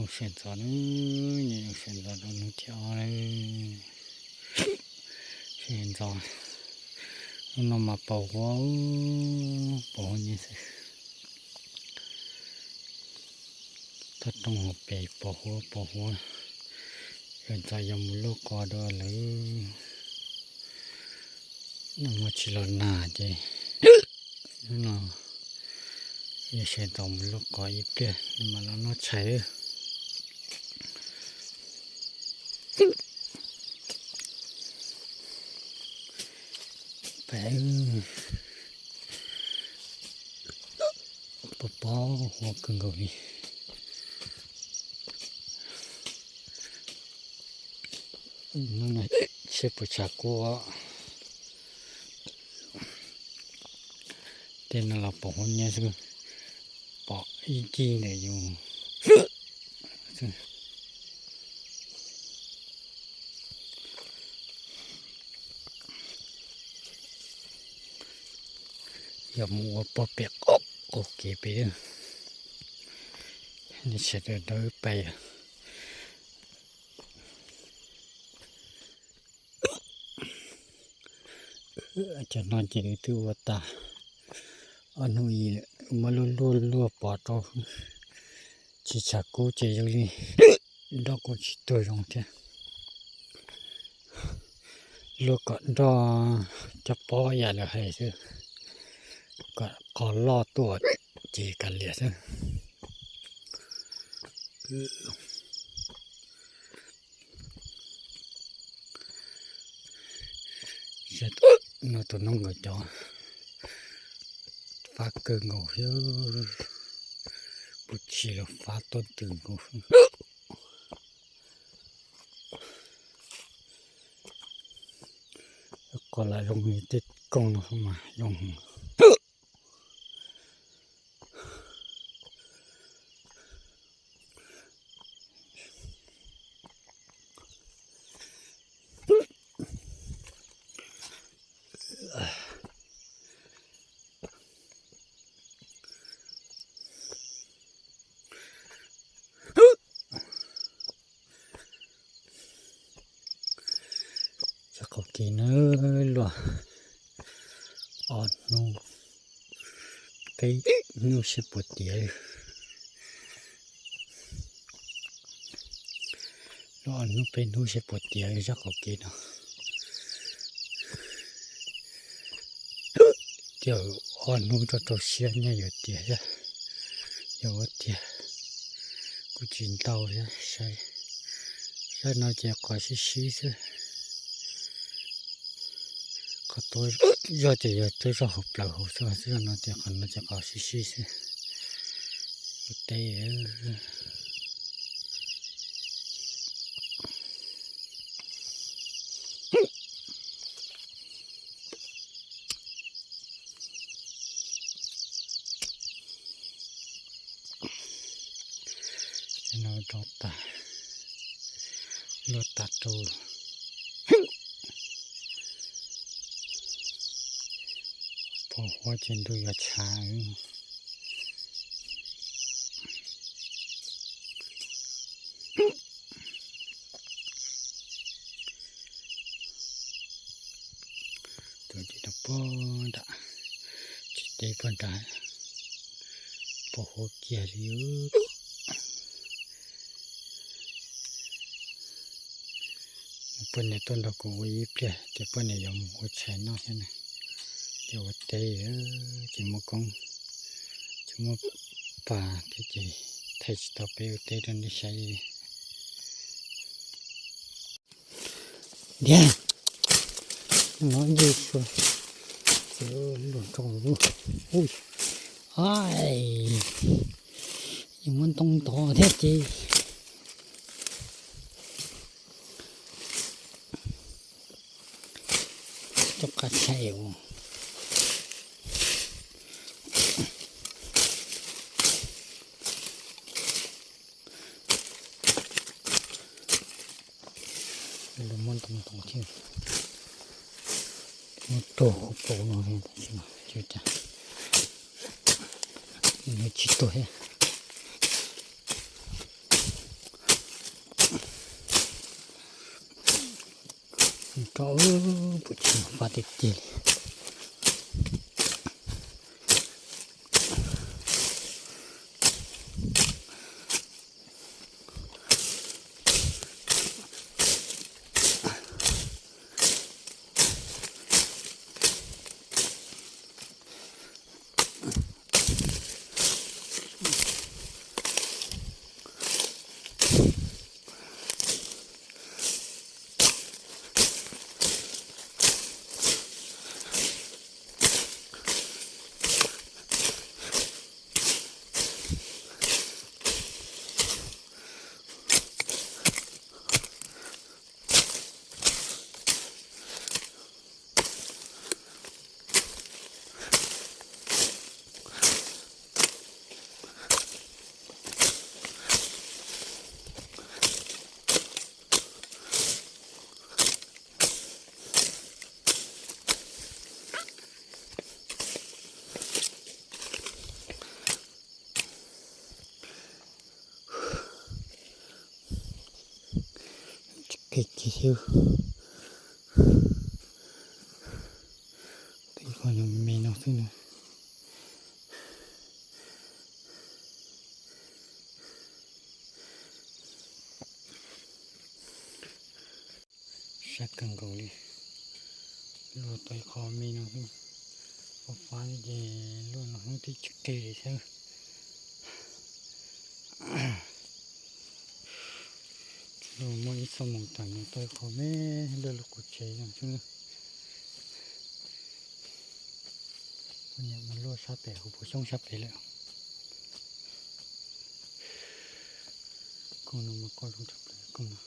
Sawv ntxov na, nyob zoo sawv ntxov rau hnub thib ob na. Sawv ntxov, hnub no mas pos huab, pos huab nyiab xwb. Toj roob hauv pes pos huab pos huab. Sawv ntxov yuav mus luaj qos dua lawm. Nag hmo tsis los nag ces hnub no yog sawv ntxov mus luaj qos ib pliag no mas los noj tshais. Peb pos pos huab kawg nkaus li. Hnub no seb puas tshav kub. Tej no los pos huab nyiab xwb, pom ib ncig ntawm yus. Yog mus ua pog pem qaum kev pem, nej sawv daws dawb pais. Cov no ces wb twb ua tas ob hnub ib lawm, muab luaj luaj luaj pov rau, tsis tshav kub ces zoo li nroj kuj tsis tuag zoo thiab. Luaj kom nroj coj pob yam lawv hais xwb, kom qos loj tuaj ces kav liam xwb. No tus noob nkawd cov fab kawg nkaus thiab, kuj tsis los fab tuaj twg nkaus. Qos lam zoo li tej koog no mas zoo. Cov qaum kev na, luaj ob hnub peb hnub seb puas tiav. Luaj ob hnub peb hnub seb puas tiav zaj qaum kev no. Tiam ob hnub rau rau siab nyaj yuav tiav, yog ua tiag kuj tsis ntau thiab. Saib, zaj no ces qos sib sib xwb. Qhov tuaj zog ces yog tuaj zog hauv plawv hauv xwb, zaj no ces qhov no ces qos sib sib xwb. Ua teb. No rau tas, luaj tas rau. Pos huab ces ntuj yuav tshav. Tuaj ces rau pog nram, tsis teb pog nram, pos huab kiag li. Poj niam tuaj nrog kuv ua ib pliag ces poj niam yuav mus ua tshais noj thiab na. Ces ua teb, tsis muaj koob, tsis muaj pas thiab ces thaij tsis tau peb ua teb rau nej saib li. Ntiag, no nce xua, luag nrog lub, ui, ai, yeej muab ntoo ntov thiab ces. Coj qab tshais os. Lawv muab ntoo ntov thiab, muab tuag kuv paum no li tab sis mas ua cas nws tsis tuag thiab. Koj, puas tsis mus fab tiag tiag li. Kev kiv xwb, tej qhov me no xwb na. Sab kawg nkaus li, luaj tau ib qho me no xwb, pab fab ces luaj no xwb twb tsis qe li thiab. Luaj muaj ib xuab moos tawm mus tau ib qho me luaj lub qub tsev no xwb. Kuv niam mus luaj sab pem hauv paus xyoob sab pem lawm. Koog no mas koj lub nrog plaws koog no.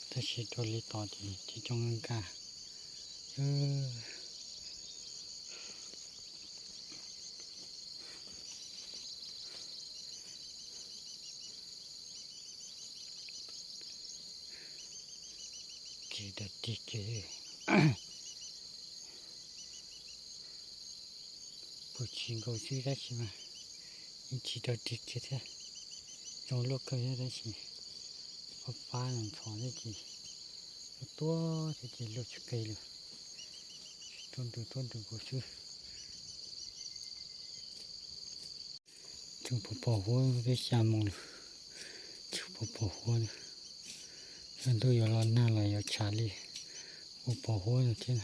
Tab sis rau li tod ces tsis coob nkag. Tsis tau tig kiag. Puas tsis nkaus xwb tab sis mas tsis tau tig kiag thiab. Zoo luaj kawg thiab tab sis pab fab ntxhov thiab ces tuaj thiab ces luaj tsis qe li. Tuaj ntws tuaj ntws nkaus xwb. Tseem pom pom huab twb xya moos lawm, tseem pom pom huab. Yog ntuj yuav los nag los yuav tshav li, ua pom huab no thiab.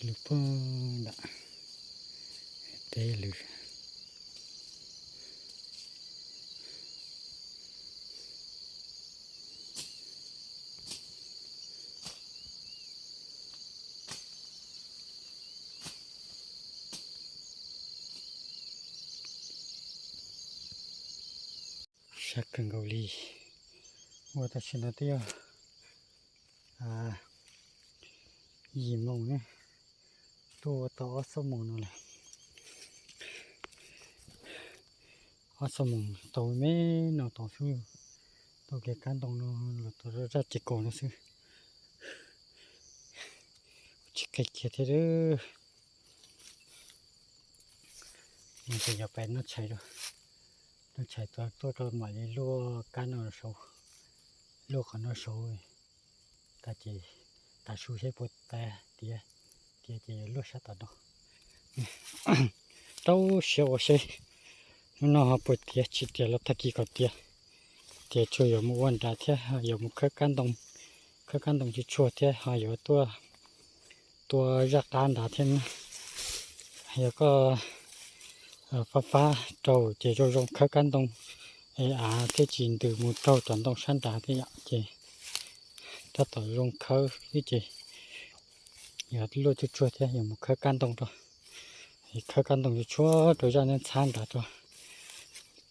Lwm pog nram teb lwm. Sab kawg nkaus li. Ua tam sim no twb yog yim moos ne, tuaj ua tau ob xuab moos no lawm. Ob xuab moos tau me no tau xwb, tau kev kab ntoo no los tau zaj ces kaum no xwb. Tsis qe kiag thiab. Ces yuav pais noj tshais, noj tshais tuaj rau mam li luaj kab no saud, luaj qhov no saud. Tas ces tav su seb puas tiav, tiav ces yuav luaj sab tom no. Rau siab ua seb hnub no ho puas tiav, tsis tiav los tag kis kom tiav. Tiav tsuas yuav mus ua nrad thiab yuav mus khawb kab ntoo, khawb kab ntoo tsuag tsuag thiab ho yuav tuaj tua zaj qab nrad thiab na. Yog koj fab fab raug ces zoo zoo khawb kab ntoo es av thiaj tsis ntws mus raug cov ntoo sab nrad thiab yom, ces tab tom zoo khawb xwb ces yog luaj tsuag tsuag thiab yuav mus khawb kab ntoo rau, khawb kab ntoo tsuag tsuag rau zaj neb ntxhab nrad rau.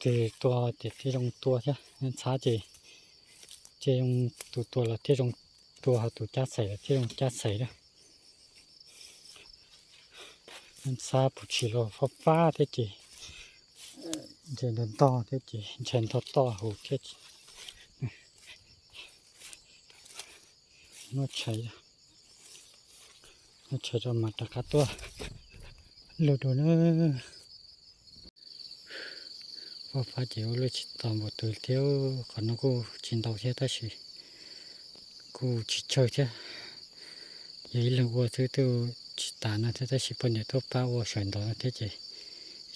Tus tua ces thiaj zoo tua thiab, neb ntxhab ces thiaj zoo, tus tua los thiaj zoo tua, ho tus cab xaim los thiaj zoo cab xaim thiab. Neb ntxhab puv tshis los fab fab thiab ces ntshai ntog ntog thiab ces ntshai ntog toj hauv thiab ces Noj tshais, noj tshais rau mas rov qab tuaj lug dua na. Poj fab ces ua luaj tsis tau npaum twg thiab, qhov no kuj tsis ntau thiab tab sis kuj tsis tsawg thiab. Yog ib leeg ua xwb twb tsis tas no thiab tab sis poj niam tuaj pab ua sawv ntxov no thiab ces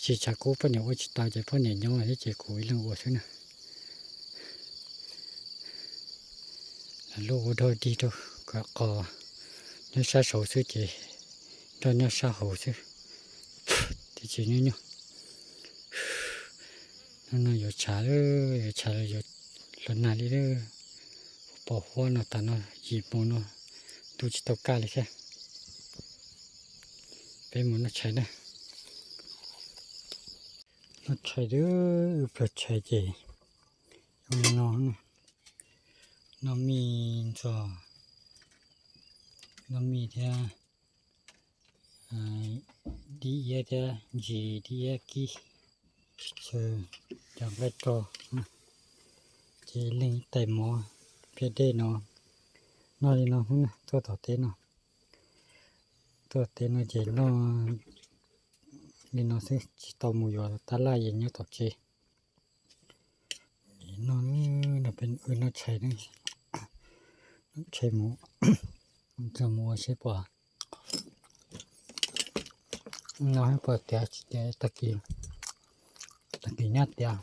tsis tshav kub poj niam ua tsis tau ces poj niam nyob thiab ces kuv ib leeg ua xwb na. Lub ua dog dig rau kom qos nyob sab saud xwb ces nroj nyob sab hauv xwb, tib tsis nyuaj nyuaj. No yuav tshav lawm, yuav tshav lawm, yuav los nag li lawm. Pos huab no tas no yim mus no ntuj tsis tau kaj li thiab. Peb mus noj tshais na. Noj tshais, wb plawg tshais ces zoo li no, noj mij ntxuag, noj mij thiab dib iab thiab ntsis dib iab kib, xyaw cov nqaij rau, ces leej ib tais mov phiab dej no, noj li no xwb na. Tuaj tom teb no, tuaj tom teb no ces noj li no xwb, tsis tau mus yuav tab laj es nyob tom tsev. Noj, noj tshais, noj tshais mus, txog mus ua seb puas, noj seb puas tiav tsis tiav tag kis, tag kis nyab tiav.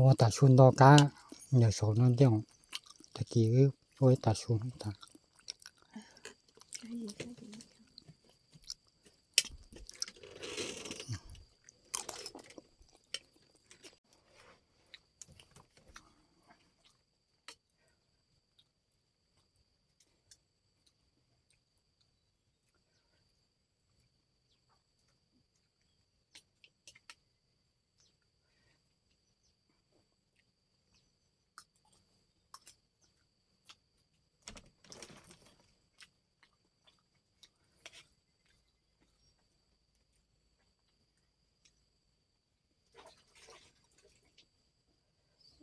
Ua tas su nto kab, yog saum no ntej, tag kis wb ua ib tas su tas.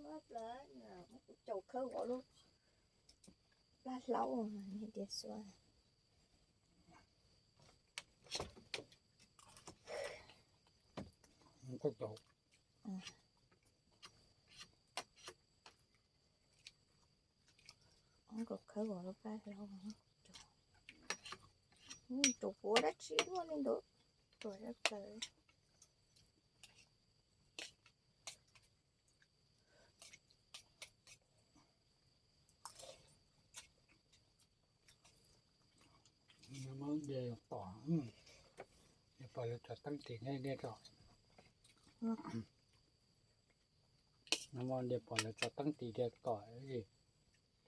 Suab plaws, kuv caum khawb vov lub plab hlaub, tias suab. Kuv caum khawb vov lub plab hlaub, caum puav dab tsi luaj li ntawd, tuam dab plaws. Muab diav tom, pom lawv tso teeb tim diav tom. Muab diav pom lawv tso teeb tim diav tom,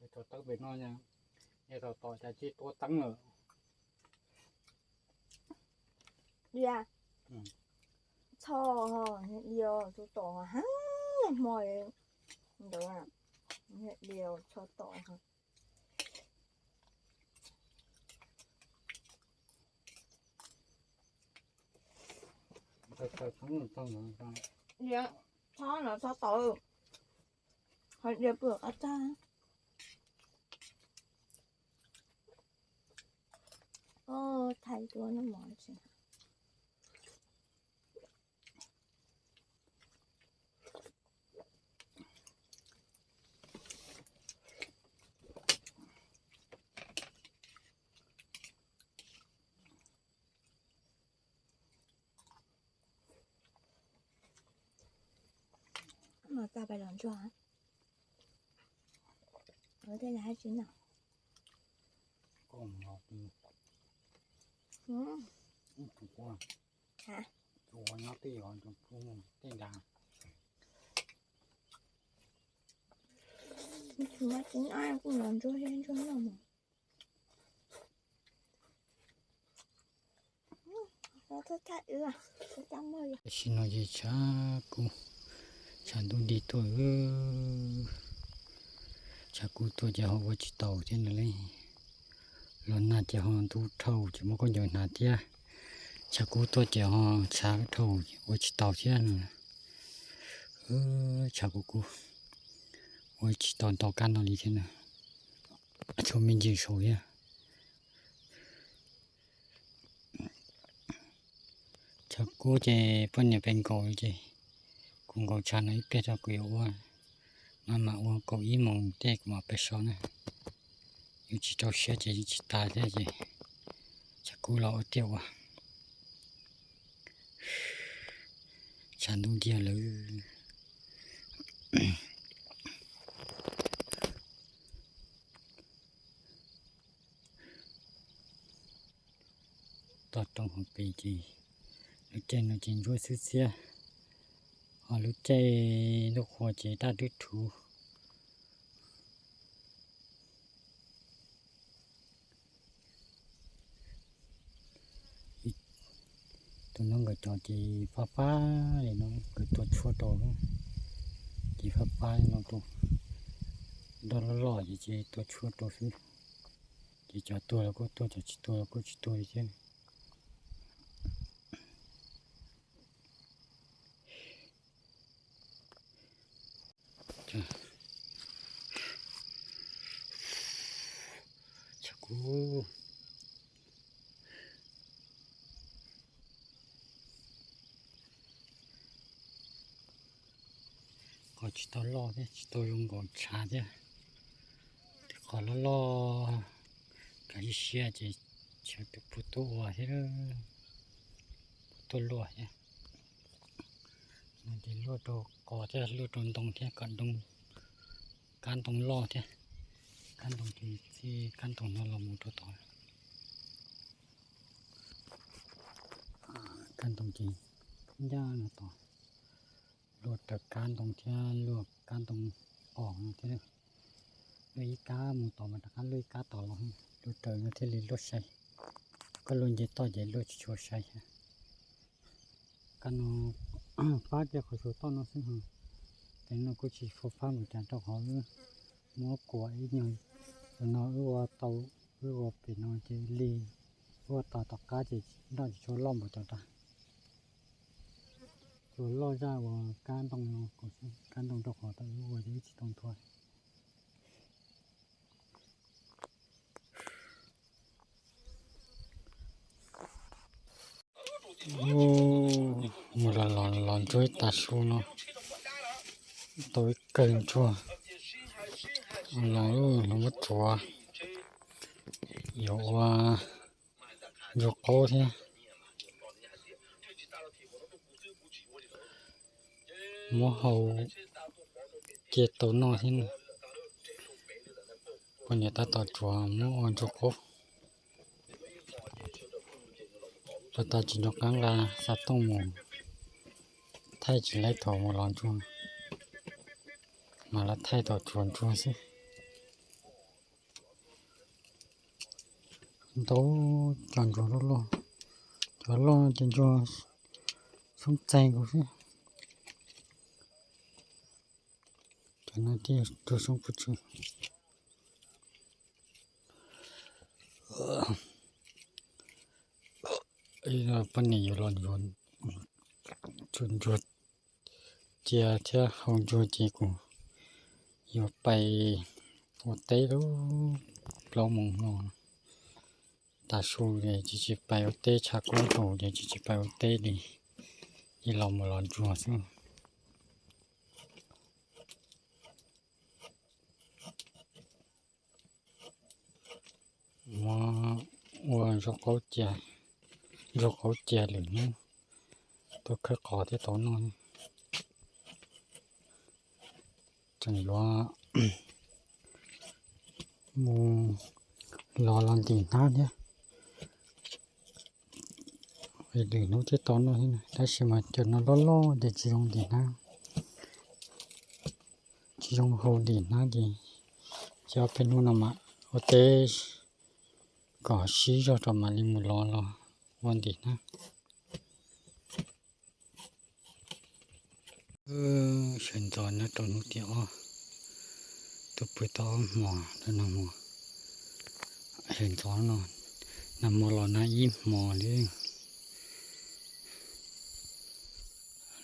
lawv tso teeb pem no, diav tom tom cas tsis tuav teeb lawm. Diav txho, diav tus tom heev hmo ntawd, diav txho tom. Diav txho no txho tod, ho diav pw qab tag. Thaij tua noj mov tsis. Mas txaj pais los ntsuag, tej hais tsis no. Nyob tej, tej nrad, kuj los ntsuag, ntsuag noj mov. Tam sim no ces tshav kub, tshav ntuj nti tuaj, tshav kub tuaj ces ho ua tsis taus thiab no li. Los nag ces ho ntub dhau ces muaj khaub ncaws hnav thiab. Tshav kub tuaj ces ho tshav dhau ua tsis taus thiab no. Tshav kub kub, ua tsis tau ntau kab no li thiab na, tshuav me ntsis saud thiab. Tshav kub ces poj niam pem nkaum ces kuv nkaum tshav no ib pliag rau kuv yuav ua, no mam ua kaum ib moos tej kuv mam pem so na. Yus tsis rau siab ces yus tsis tas thiab ces tshav kub los ua tiag ua. Tshav ntuj nti lawm. Toj roob hauv pes ces lub caij no ces ntsuab xwb xiab, ho lub caij ntuj qhua ces daj dub thuv. Tus no nkawd cov ces fab fab li no, nkawd tua tshuaj rau ces fab fab li no, tus nroj loj loj ces ces tua tshuaj rau xwb. Ces cov tuag los kuj tuag, cov tsis tuag los kuj tsis tuag li thiab. Tshav kub. Qhov tsis tau loj thiab, tsis tau zoo nkaus tshav thiab. Qhov loj loj, kav siab siab ces tshav tus puag tuaj ua thiab, puag tuaj luaj thiab. No ces luaj rau qos thiab, luaj rau ntoo thiab, kom ntoo, kab ntoo loj thiab. Kab ntoo ces txij kab ntoo no los mus rau tod. Kab ntoo ces ncaj no tod, luaj raws kab ntoo thiab luaj kab ntoo qos no thiab. Luaj ib kab mus tod mas rov qab luaj ib kab tod los, luaj raws no thiaj li luaj sai. Koj luaj nce toj ces luaj tsis tshua sai thiab. Kab no pab kiag qhov xyuas toj no xwb ho, ces no kuj tsis fua fab npaum cas rau qhov muab kuam ib nyuag, no wb ua tau, wb ua pem no ces li, wb ua tau tom qab ces nroj tsis tshua loj npaum cas tas. Tsuas loj zaj uas kab ntoo no, kab ntoo rau qhov tau wb ua ces wb tsis tau nthua. Mus los los los ntsuag ib tag su no, tau ib kawg ntsuag. Los los muab tsuav, yuav ua ntsuag qaub thiab. Muab hau cia tau noj thiab. Poj niam tab tom tsuav muab ua ntsuag qaub. Tsuav tas tsis nco qab nqa xov tooj mus thaij tsis laib thaum mus los ntsuag, mas los thaij thaum tsuav ntsuag xwb. Ntau cov ntsuag loj loj, cov loj ces ntsuag xoob txaig nkaus xwb. Cov no thiaj ntsuag xoob pus tsw. Poj niam yuav los yuav tsuav ntsuag cia thiab hau ntsuag ces kuv yuav pais ua teb lub plaub moos no. Tav su ces tsis tsis pais ua teb, tshav kub haus ces tsis tsis pais ua teb li, ib los mus los ntsuag xwb. Muab ua zaub qaub cia, zaub qaub cia lwm hnub tuaj khawb qos thiab tau noj. Tseem yuav mus los los ntim hnab thiab, lwm hnub thiaj tau noj thiab. Tab sis mas cov no loj loj ces tsis zoo ntim hnab, tsis zoo hau ntim hnab ces, ces ob peb hnub no mam ua teb kom sib zog rau mam li mus los los ua ntim hnab. Sawv ntxov nyob rau hnub tim ob, twb pw tau ob hmos rau nag hmo. Sawv ntxov no, nag hmo los nag ib hmos li.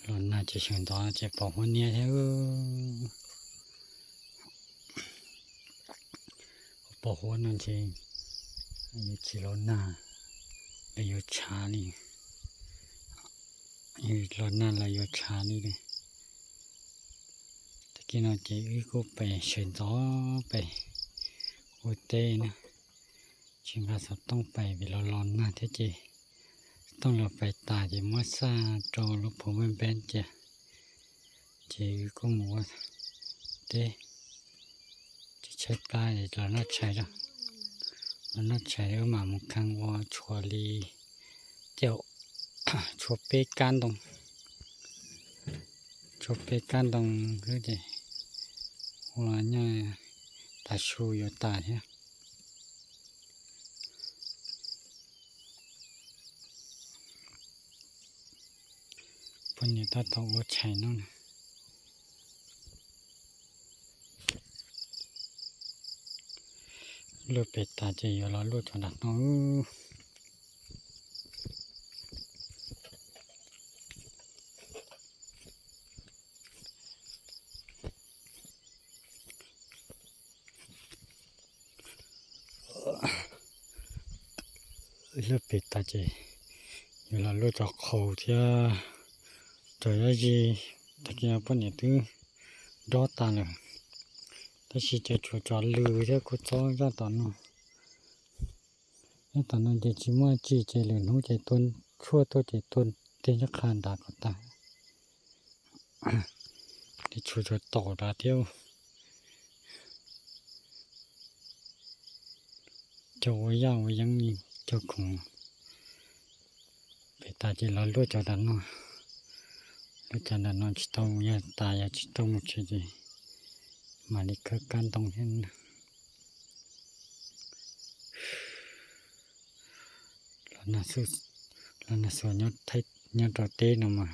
Los nag ces sawv ntxov ces pos huab niab thiab. Pos huab no ces yuav tsis los nag los yuav tshav li, los nag los yuav tshav li. Tag kis no ces wb kuj pem sawv ntxov pem ua teb na, tsis nqa xov tooj pem vim los los nag thiab ces xov tooj los pem tas ces muab xaj rau lub phom npej npeb cia. Ces wb kuj mus ua teb, tsis tshaib plab los noj tshais, los noj tshais wb mam mus kheej ua tshuav li, coj tshuav peb kab ntoo, tshuav peb kab ntoo xwb ces ua nyuag tav su yuav tas thiab. Poj niam tab tom ua tshais no na. Luaj pem tas ces yuav los luaj cov nram no. Luaj pem tas ces yuav los luaj cov qhaus thiab cov dab tsi. Tag kis no poj niam twb dob tas lawm, tab sis ces tshuav cov lws thiab kuj txob zaj tom no. Zaj tom no ces tsis muaj tsi ces lwm hnub ces tua tshuaj tuaj ces tua tej nyob qha nrad kom tag. Ces tshuav cov taum nrad thiab. Cog ua yaj ua yeeb li, cog khoom. Pem tas ces los luaj cov nram no, luaj cov nram no tsis tau, yog tas yog tsis tau mus tsev ces mam li khawb kab ntoo thiab. Los nag xuas nyob rau teb no mas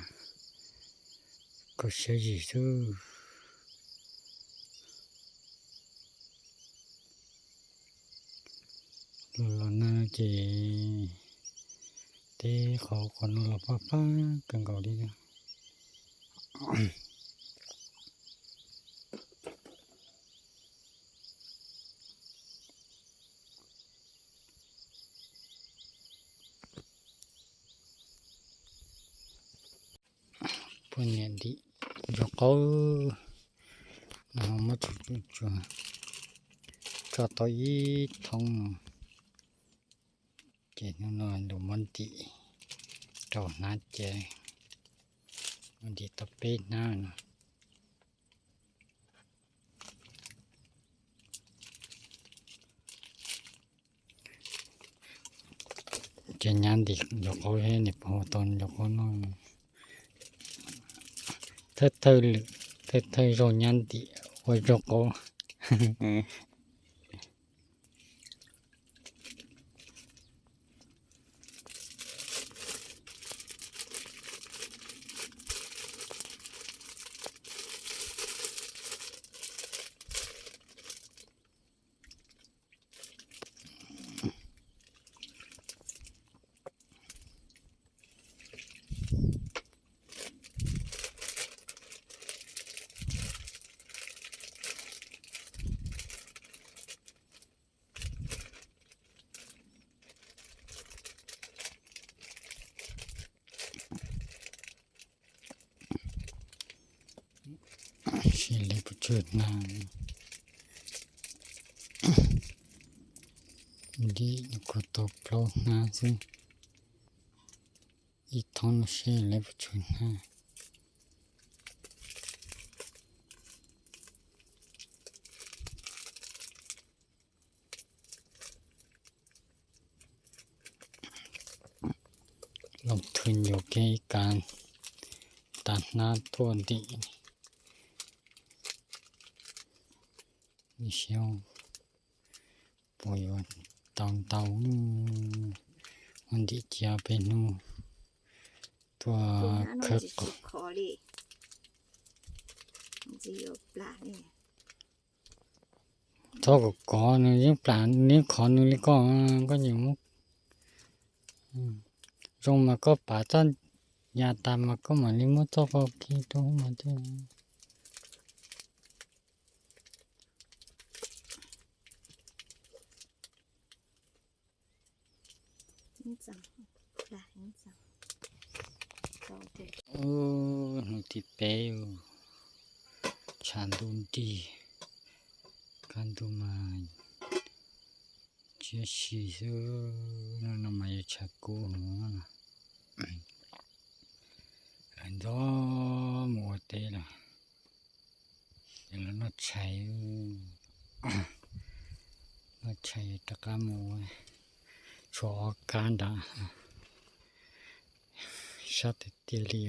kho siab zim xwb. Los nag ces teb qhov qhov no los paj paj kawg nkaus li. Poj niam ntim zaub qaub, muab tsuj tsuj tsuag, tso tau ib thoob no. Ces hnub no lus muab ntim rau hnab ces muab ntim tau peb hnab no. Ces nyab ntim zaub qaub thiab, nim pom tau zaub qaub no. Thawj thawj lwm, thawj thawj zaug nyab ntim ua zaub qaub. Sib lawv puas tsawg hnab, ntim kuj tau plaub hnab xwb. Ib thoob no sib lawv puas tsawg hnab. Los thwm nyuam kiag ib kav tav hnab tuaj ntim. Xyov puas yuav tau ntau, muab ntim cia peb hnub tuaj khawb qos. Txhob kom kov nws yeej plam, nws yeej khov nws li koj, koj nyiam muab. Zoo mas koj pav txoj Ya tas mas koj mam li muab txoj qau khi rau hauv mas thiaj. Hnub thib peb, tshav ntuj nrig, kaj ntug mas tsiab si xwb, no mas yog tshav kub no. Ntxov mus ua teb lawm, ces los noj tshais, noj tshais rov qab mus, tshuav ob kab nrad, sab tiag tiag li.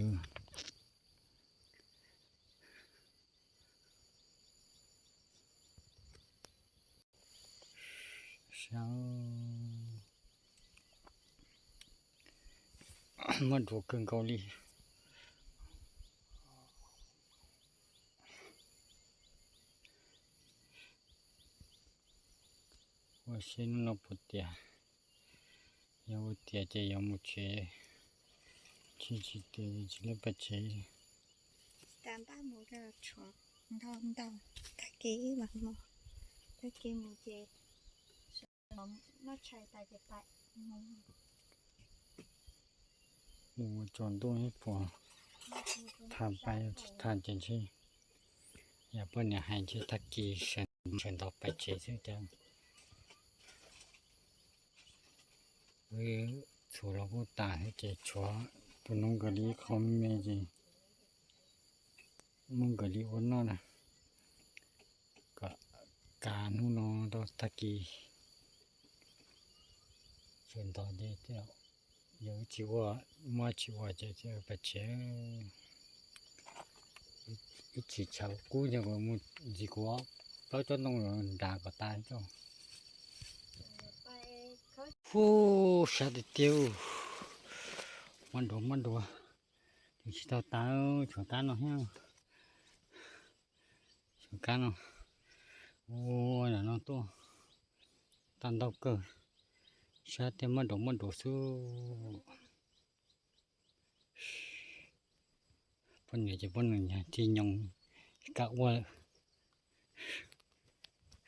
Muaj duav kawg nkaus li. Ua seb hnub no puas tiav, yog ua tiav ces yuav mus tsev, tsis tsis tiav ces tsis laj pais tsev. Mus ua tsaus ntuj ib puas, tham pais tsis tham ces ntshe yog poj niam hais ntshe tag kis sawv ntxov pais tsev xwb cas. Wb txhuv los kuj tas thiab ces tshuav tus no nkawd li qhov me ces muab nkawd li ua noj na, kom kav hnub no rau tag kis sawv ntxov ces yog wb tsis ua, muab tsis ua ces thiaj pais tsev. Ib tsis tshav kub yog mus ntxiv kuv plaub tsob ntoo nrad kom tas tso. Hu, sab tiag tiag, muab duav muab duav, tsis tau tas, tshuav kab no thiab. Tshuav kab no, ua no tuaj tau ntau kawg, sab tiag muab duav muab duav xwb. Poj niam ces poj niam nyag tsis nyoos, tsis kam ua lawm.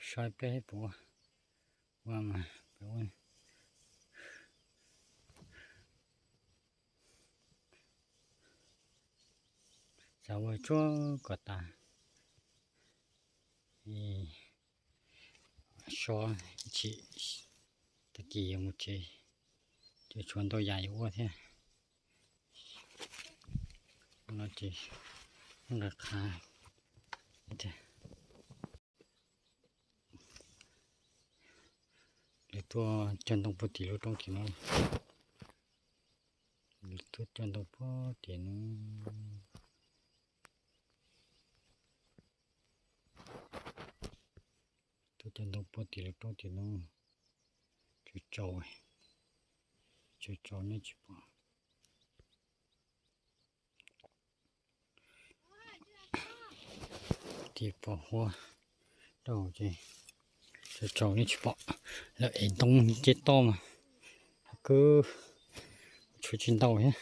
Saib peb puas ua mas. Xav ua tsuag kom tas, so ib chim tag kis yuav mus tsev, ces tshuav ntau yam yuav ua thiab. No ces nqa qhav, lawv tuaj cog ntoo puag tim lub roob tim no, lawv tuaj cog ntoo puag tim no. Tuaj cog ntoo puag tim lub roob tim no, tsaus tsaus, tsaus tsaus nej tsis pom. Tim pom huab rau ces tsaus tsaus nej tsis pom, lawv ev ntoo ceb toj mas, kwv tshuav tsis ntau thiab.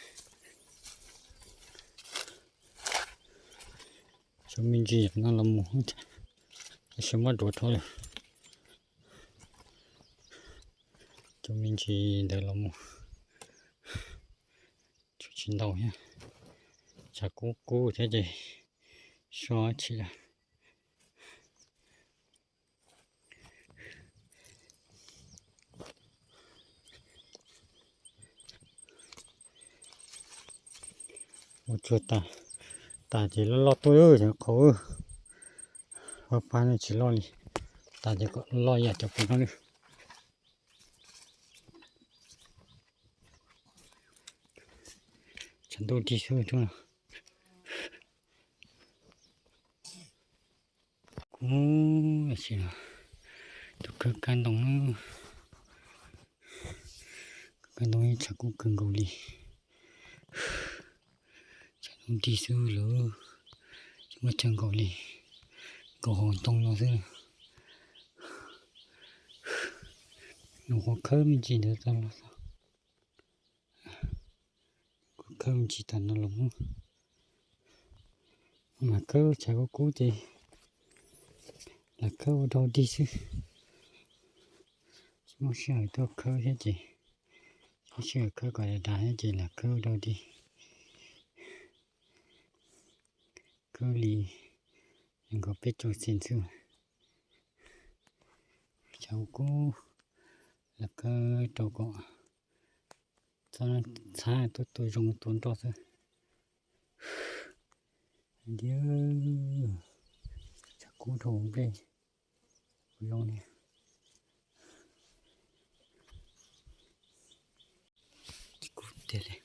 Cov me ntsis no los mus, tab sis muab duav rau lawm. Cov me ntsis ntawd los mus, tshuav tsis ntau thiab. Tshav kub kub thiab ces so tsis lawm. Ua tsuag tas, tas ces loj loj tuaj, qhov pab pab no tsis loj li, tas ces kom loj yam cov pem no li. Tshav ntuj nrig xwb no. Kuv si tus kawg kab ntoo, kawg kab ntoo tshav kub kawg nkaus li. Tshav ntuj nrig xwb lawm, tsis muaj chaw nkaum li, nkaum hauv ntoo no xwb. Nws qhuav khawb me ntsis ntawd tau los xwb. Tsis tas no los muab mas khawb tshav kub kub ces lam khawb ua dog dig xwb. Tsis muaj sij hawm tuaj khawb thiab ces, tsis muaj sij hawm khawb kom dav dav thiab ces lam khawb ua dog dig. Khawb li nkaus peb caug xees xwb. Tshav kub kub, lam khawb rau kom txhob txhab tuaj tua zoo tua nroj xwb. Ntiav, tshav kub dhau nplej kuv zoo li. Kub tiag li.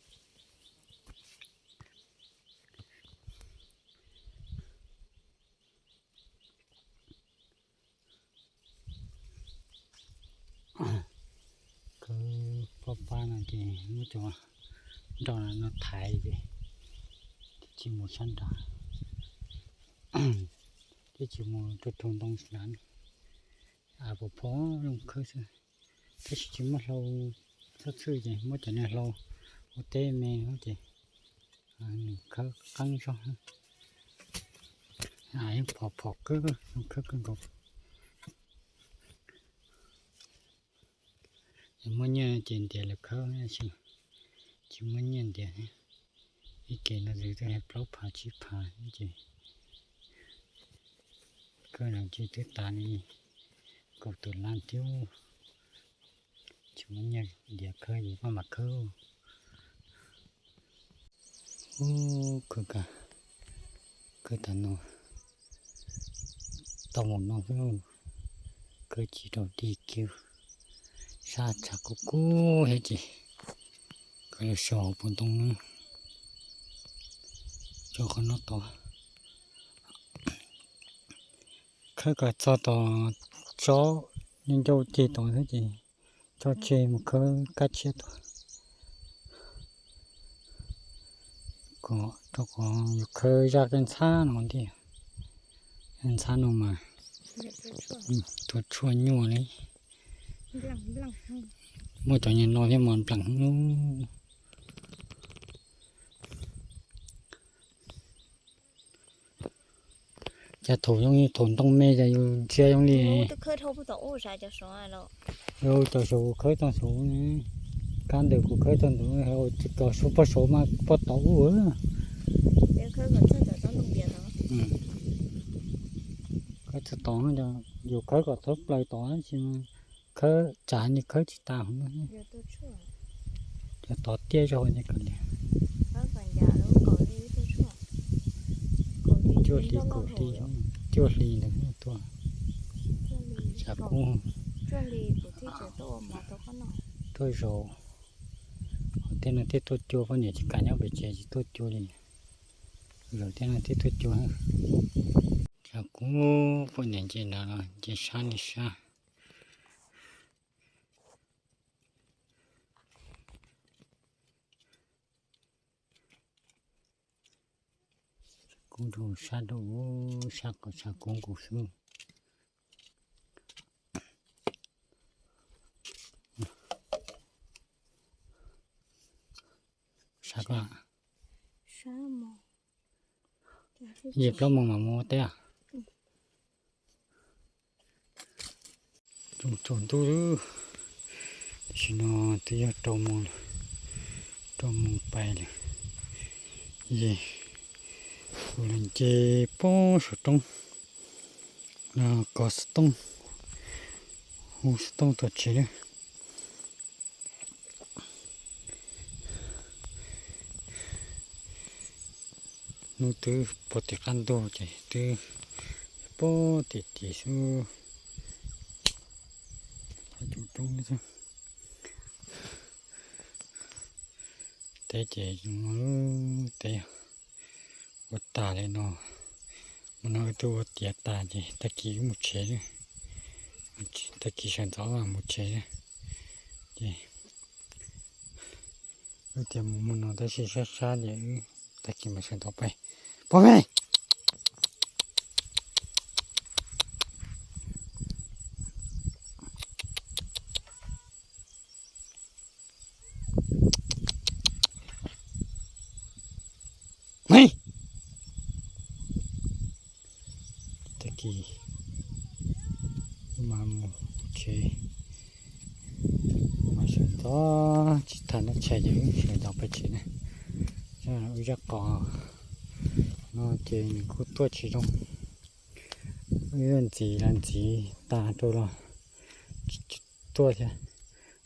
Khawb pob pab no ces muab cov nroj no thaiv ces tsis mus sab nrad, thiab tsis mus rau tug ntoo sab nrad. Av pos phob zoo khawb xwb, tab sis tsis muaj hlau txhob txhwj ces muab cov niag hlau ua teb me ces nws khawb qeeb zog. Av yeej phom phom kawg, zoo khawb kawg nkaus. Muaj nyiaj ces ntiav lawv khawb, tsis muaj nyiaj ntiav. Ib kev no twb hais plaub phav tsib phav ces khawb no ces twb tas li kaum tawm lab thiab. Tsis muaj nyiaj ntiav khawb ces maj mam khawb. Ub, khawb tas, khawb tas no, tau mus no xwb, khawb tsis rau dig kiag, sab tshav kub kub thiab ces khawb los so hauv paus ntoo na, tso qhov no tod. Khawb kom txog tom tsob ncauj ceg tod xwb ces tso tseg mus khawb kab tshiab tuaj. Kom rau qhov yus khawb zaj qij ntxhab no ntij, ntxhab no mas tua tshuaj nyuaj li. Muaj cov nyuag no thiab mas npleem lub. Cas thaum zoo li thaum ntoo me cas yus ntsia zoo li, yus cov saud kuv khawb tau saud, kab ntawm kuv khawb tau ntawd, cov saud pog saud mas pog tod ub. Khawb txog tod, yus khawb kom thoob plaws tod tab sis khawb tsav ni khawb tsis tas hauv no. Cov tod tiaj zog ne, kom li cuaj hli kaum hli, cuaj hli ntawd tuaj. Tshav kub, tuaj zaum, tej no thiaj tuaj cua, poj niam tsis kam nyob pem tsev tsis tuaj cua li. Zaum tej no thiaj tuaj cua. Tshav kub, poj niam nce nrad los nce sab li sab. Kub rau sab rau, sab kom tshav kub nkaus xwb. Sab koj, yim plaub moos mam mus ua teb. Tsaus ntuj, tam sim no twb yog rau moos lawm, rau moos pais lawm. Ces kuv los nce pob saum roob, kov xov tooj, hu xov tooj tuaj tsev na. Hnub twb pom tim qab ntug ces twb pom tim tim xwb. Teb ces teb ua tas li no, mus no wb twb ua tiav tas ces tag kis wb mus tsev, tag kis sawv ntxov mus tsev. Ces wb tias mus mus no tab sis sab sab ces wb tag kis mas sawv ntxov pais. Pog me. Ces wb mas mus tsev, mas sawv ntxov tsis tag nab tshais ces wb sawv ntxov pem tsev na. Wb zaj qos no ces nws kuj tuaj tsis zoo, wb ntxiv los ntxiv tas rau los tsis tuaj thiab.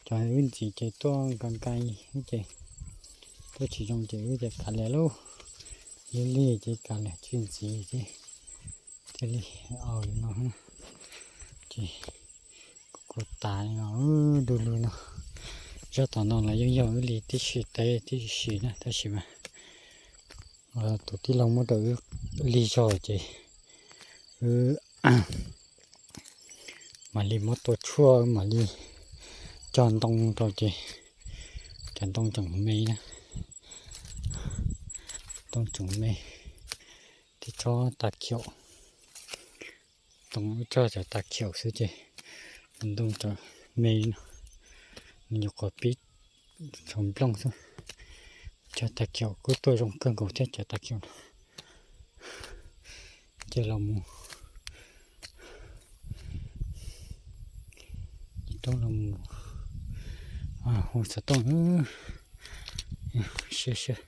Cov wb ntxiv ces tuaj nkas nkas ces tuaj tsis zoo ces wb ces kav liam lauj. Lig lig ces kav liam tsis ntxiv ces thiaj li au li no. Ces kuv kuj tas li no, du lug no. Zaj tom no los yeej yog wb li tib si teb tib si na tab sis mas tus tij laug muab rau wb lig zog ces wb mam li muab tua tshuaj mam li cog ntoo rau ces cov ntoo tseem me na, ntoo tseem me, tib tsob tas khiaum, ntoo wb cog cov tas khiaum xwb ces ntoo tseem me no, nws nyuam qhuav pib tshuav nplooj xwb. Cov tas khiaum kuj tuaj zoo kawg nkaus thiab cov tas khiaum no. Ces los mus, roob los mus hu xov tooj, siab siab,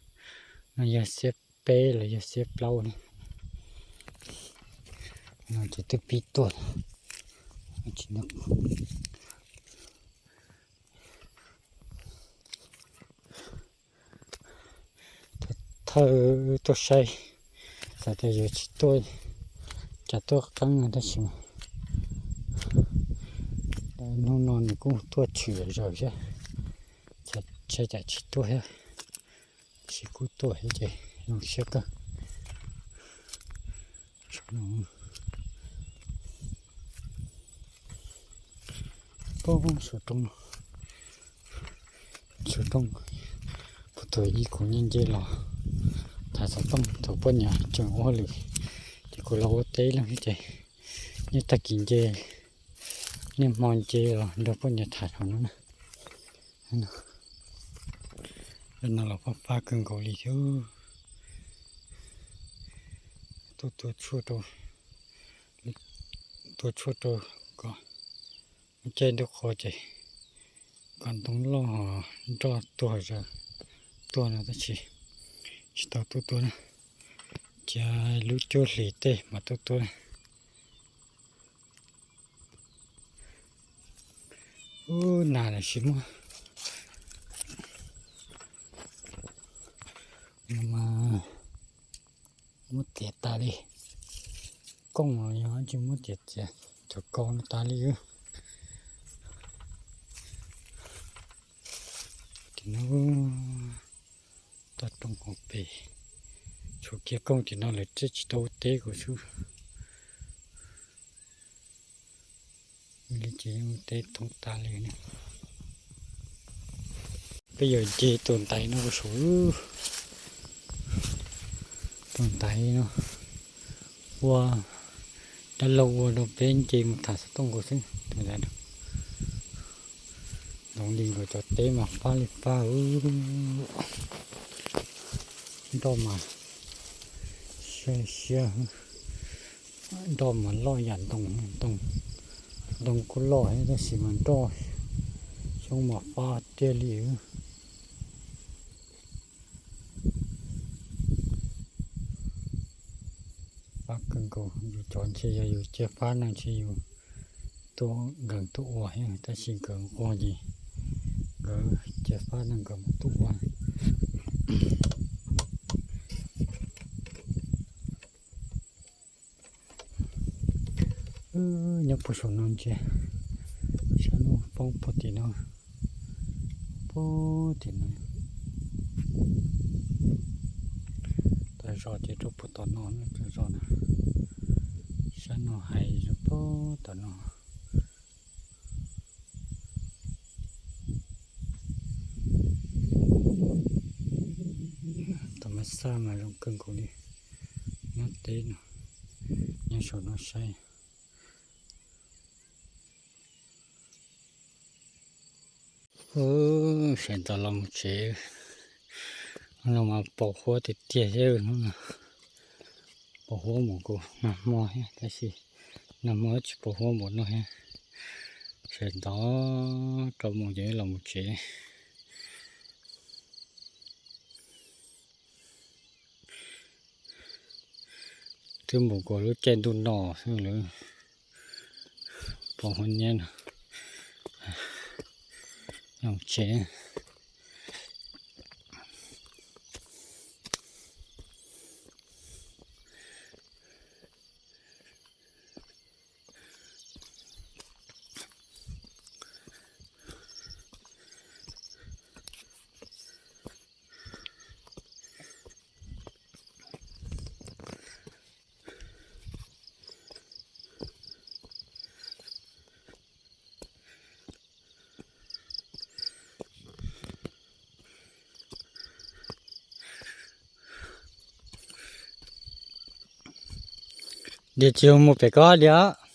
no yog xiab peb los yog xiab plaub ne. No ces twb pib tuaj. Thawj tuaj saib, xav tias yuav tsis tuaj, cas tuaj qeeb no tab sis mas hnub no nws kuj tuaj tshwm zaws thiab, saib cas tsis tuaj thiab, tab sis kuj tuaj thiab ces zoo siab kawg. Poob saum roob, saum roob, puag thaum ub kuv nce nce los tham xov tooj thaum poj niam tseem ua hauj lwm, ces kuv los ua teb lawm thiab ces niaj tag kis nce, niaj hmo nce los nrog poj niam tham hauv no na. No los fab fab kawg nkaus li thiab. Tuaj tua tshuaj rau, tua tshuaj rau kom caij ntuj qhua ces kom ntoo loj nroj tuag zaws tuag no tab sis tsis tau tuaj tua na, cia lub cuab hlis tej mas tuaj tua na. Ub, nag los sis muab, muab tiav tas li. Kooj los yog tsis muab tiav tiav cov ko no tas li. Tim no toj roob hauv pes, tshuav kiag kooj tim no lawm thiaj tsis tau ua teb kuv xwb. Li ces yeej ua teb thoob tas li ne. Peb yuav nce tus ntaiv no ua saum, tus ntaiv no ua dab laug ua rau peb nce mus tham xov tooj nkaus xwb. Tus ntaiv no, ntoov li nkawd cov teb mas fab li fab, nroj mas siab siab, nroj mas loj yam ntoo, ntoo kuj loj thiab tab sis mas nroj xyoob mas fab tiag li. Fab kawg nkaus, yus cov ntshe yog yus cia fab no ntshe yus tuaj nkees tuaj ua thiab tab sis nkawd ua ces nkawd cia fab no nkawd mus tuaj ua. Nyob puag saum no ntsia, sab hnub poob puag tim no, puag tim no. Tag zog ces rau puag tom no, tag zog na, sab no hais zoo puag tom no. Tom mas xaj mas zoo kawg nkaus li. Nyob teb no, nyob saum no saib. Sawv ntxov los mus tsev, no mas pos huab tiag tiag thiab hnub no. Pos huab mus kuv nag hmo thiab, tab sis nag hmo tsis pos huab npaum no thiab. Sawv ntxov rau mus ces los mus tsev. Twb mus kuv lub caij ntuj no xwb lawm, pos huab nyiab no. Los tsev. Dias tsis mus pem koj dias.